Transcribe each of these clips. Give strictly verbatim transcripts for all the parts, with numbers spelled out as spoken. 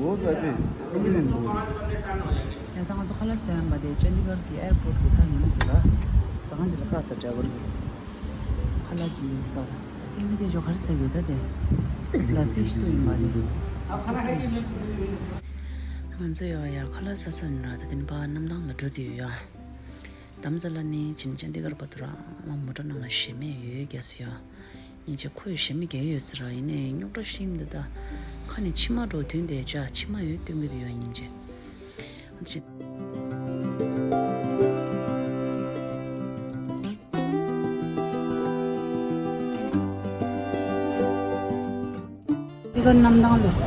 ཡ་ད་ང་ཚོ་ཁ་ལག་ཟ་ཡོང་པ་དེ་ཅན་ཌི་གར་གྱི་ཨེར་པོར་གྱི་ཐག་ཉེ་མོ་དེ་ལ་ཟ་ཁང་ཅིག་ལ་བཀག་ས་འདྲ་བོ་རེད། ཁ་ལག་ཅིག་ཡིན་ས་ར། ཏིང་ཏིང་གི་ཇོ་གར་ཟ་གི་ད་དེ་ལ་སི་ཞིག་ཏུ་ཡིན་པ་རེད། ང་ཚོ་ཡོ་ཡ་ཁ་ལག་ཟ་ས་ནི་ར་ད་དེ་ནི་པ་གནམ་ཐང་ལ་འགྲོ་དུས་ཡོ་ཡ། དམ་ས་ལ་ནི་ཅིན་ཅན་ཌི་གར་བར་དུ་ར་མ་མོ་ཊ་ནང་ལ་ཞེ་མེད་ཡོད་རྒྱ་སི་ཡོ། ཉིན་ཅིག་ཁོས་ཞེ་མི་རྒྱག་ཡོད་ཟེར་ར། ཡིན་ནའི་རྙོག་དྲ་ཤིང་འདི་ད་ཁ་ནས་མཆི་མ་འགྲོ་དུས་འདས་ཅག་མཆི་མ་ཡོད་སྟོན་གི་འདུག་ཡོད་ཉིན་ཅིག་འདི་ག་གནམ་ཐང་ལས།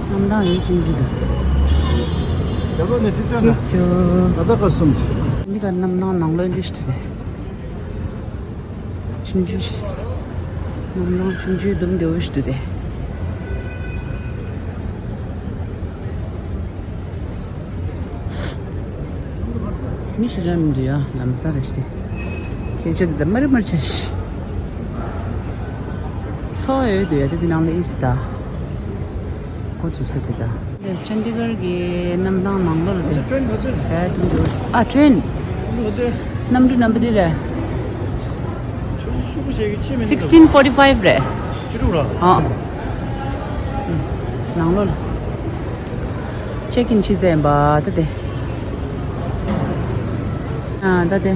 གནམ་ཐང་ཡོད་ཅན་ཅི་འདུག་ད་ལོ་ནས་དུས་སྟོན་ད་ད་ཀ་གསུམ་གྱི། འདི་ག་གནམ་ཐང་ནང་ལོགས་འདི་ཞིག་ཏུ་རེད། ཆུང་ཆུང་ཞིག་གནམ་ཐང་ཆུང་ཆུང་དུམ་བདེ་བོ་ཞིག་འདུག་སྟེ། མི་ཞེ་དྲག་མི་འདུག་ཡ། ལམ་ས་རེད་ཤི་སྟེ། ཁྱེད་ཚོ་དེ་མ་རི་མར་ཆ་ཤི། འཚོ་བ་ཡོད་འདུག་ཡ། དེ་དེ་ནང་ལ་ཨི་སི་ད། ཀོ་ཚུ་ས་དེ་ད། ཅན་ཌི་གར་གྱི་གནམ་ཐང་ནང་ལོགས་ལ་དེ། ཟ་དུ་འདུག་ཨ་ཊེན། གནམ་གྲུ་ནམ་པ་འདི་རེད། སིག་སྟིན་ཕོར་ཊི་ཕའིབ་རེད། ཨ། ནང་ལོགས་ལ། ཅེག་ཨིན་བྱེད་ས་ཡིན་པ་ད་དེ། ཨ་ད་དེ།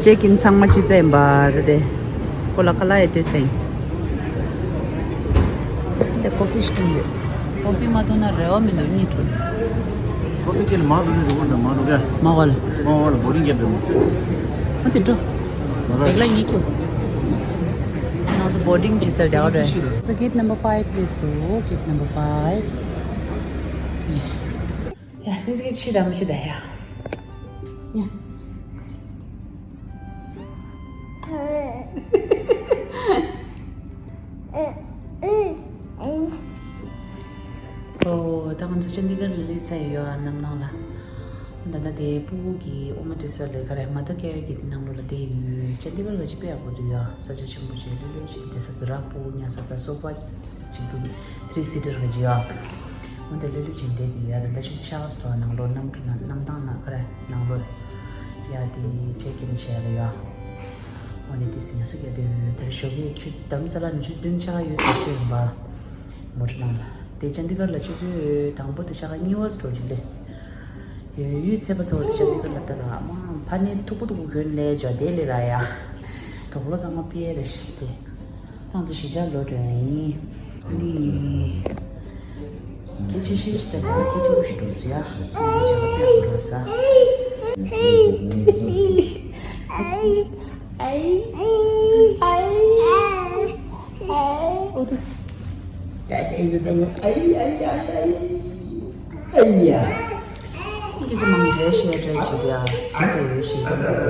ཅེག་ཨིན་ཚང་མ་བྱེད་ས་ཡིན་པ་ད་དེ། ཁོ་ལ་ཁ་ལག་ཡ་སྤྲད་ས་ཡིན། དེ་ཀོ་ཕི་ཞིག་འཐུང་དགོས། ཀོ་ཕི་མ་འཐུང་ན་རེ་བ་མི་འདུག་གཉིད་ཁུག་ཀོ་ཕི་ཅན་མང་དུ་ནི་རུ་བ་དང་མང་དུ་ག་མ་བ་ལ། མ་བ་ལ་བོ་རིང་རྒྱབ་འགྲོ། ཨ་དེ་འགྲོ། མ་ར། བེག་ལ་གཉིད་ཁུག་ང་ཚོ་བོར་ཌིང་བྱེད་ས་རེད་ཨ་རེད། ཚོ་གེ་ཊི་ནམ་བར་ཕའིབ་སླེབས་སོང་། གེ་ཊི་ནམ་བར་ཕའིབ། ཡ། ཡ། ཏིང་ཙི་གི་ཕྱི་དང་མི་ཕྱི་ད་ཡ། ཡ། ཨོ། ད་ང་ཚོ་ཅན་ཌི་གར་ལ་སླེབས་ཚར་ཡོད་ཨ། གནམ་ཐང་ལ། ད་ལྟ་དེ་སྤུ་གུ་གི་ཨོ་མ་ཏི་ས་ལ་ག་རེ་མ་ད་ཀེ་རེ་གི་དེ་ནང་ལོགས་ལ་བསྡད་ཡོད། ཅན་ཌི་གར་ལ་ཅི་དཔེ་ཡག་པོ་འདུག་ཡ། ས་ཆ་ཆེན་པོ་བྱས་ལྷོད་ལྷོད་བྱས་བསྡད་ས་འདུག་ར། སྤུ་གུ་ཉལ་ས་དང་སོ་ཕ་ཅིག་འདུག་ཐི་རི་སི་ཊར་ག་ཅིག་ཡ། འོ་དེ་ལྷོད་ལྷོད་བྱས་བསྡད་དེ་ཡ། ད་ལྟ་ཆུ་ཚོད་ཕྱེད་ཀ་ཙམ་ནང་ལོགས་གནམ་གྲུ་ནང་གནམ་ཐང་ནང་ག་རེ་ནང་ལོགས་ཡ་དེ་ཅེག་ཨིན་བྱས་ལ་ཡ། འོ་དེ་དེ་སི་ཉལ་ས་རྒྱག་དེ་ཡོད། དེར་ཞོགས་ཀས་ཆུ་དམ་ས་ལ་ནི་ཆུ་བདུན་ཕྱེད་ཀ་ཡོད་ས་ཆུ་ཡིན་པ། མོ་ཊ་ནང་ལ། དེ་ཅན་ཌི་གར་ལ་ཆུ་ཚོད་དང་པོ་དེ་ཕྱེད་ཀ་གཉིས་པ་འགྲོ་རྒྱུ་ལས། ཡོད་ཡོད་ཚད་པ་ཚོ་དེ་ཅན་ཌི་གར་ལ་ལྟ་ར་མ་ཕ་ནི་མཐུག་པོ་མཐུག་པོ་གྱོན་ལས་ཇོ་དེ་ལས་ར་ཡ། དོག་ལོ་ཚང་མ་ཕི་ཡ་ར་ཤི་དེ། ཏང་ཚོ་གཞིས་ཆགས་ལོ་དྲན་ཡིན། ནི། སྐད་ཆ་བཤད་ཤི་ད་ལ་སྐད་ཆ་བུ་ཤི་འགྲོ་ཟེར་ཡ། སྐད་ཆ་བུ་ཤི་འགྲོ་ས། ཨའི། ཨའི། ཨའི། ཨའི། ཨོ་དུ། ཨའི་ཨའི་ཨའི་ཨའི། ཨའི་ཡ། སྐད་ཆ་མང་པོ་རེ་བཤད་རེ་བྱེད་ཡ། ཁོང་ཚོ་ཡོད་ཤེས་ཀྱི་འདུག་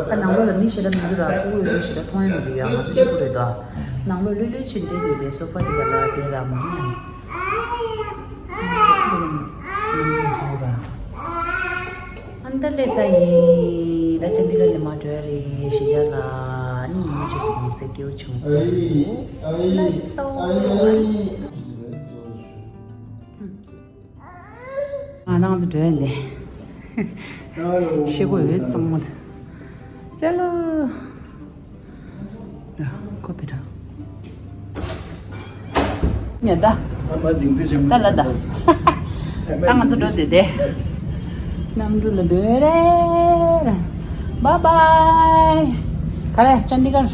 ད་ནང་ལོགས་ལ་མི་ཞེ་དྲག་མི་འདུག་ར། ཕྲུ་གུ་ཡོད་ཤེས་དྲག་མཐོང་ཡ་མི་འདུག་ཡ། ང་ཚོ་གཅིག་པུ་རེད་དོ། ནང་ལོགས་ལྷོད་ལྷོད་བྱས་བསྡད་འདུག་དེ་སོ་ཕ་འདི་ག་ལ་བསྡད་ར་མ་ཡིན། ཨ་ད་ལས་ས་ཡིན། ད་ཅན་ཌི་གར་ནས་མར་འགྲོ་ཡ་རེད། གཞིས་ཆགས་ལ་ནི་ཉི་མ་བཅུ་ཙམ་སེ་སྐྱིད་པོ་བྱུང་སོང་། ལ་སོ། ང་རང་ཚོ་འགྲོ་ཡ་འདི། ཤེལ་སྒོ་ཡོད་ཚང་མ། ཅ་ལག་ཁོ་པི་ད། ཉལ་ད། ད་ལ་ད། ད་ང་ཚོ་འགྲོ་དེ་དེ། གནམ་གྲུ་ལ་འགྲོ་རེད། བཱའི་བཱའི། ག་རེ་ཅན་ཌི་གར།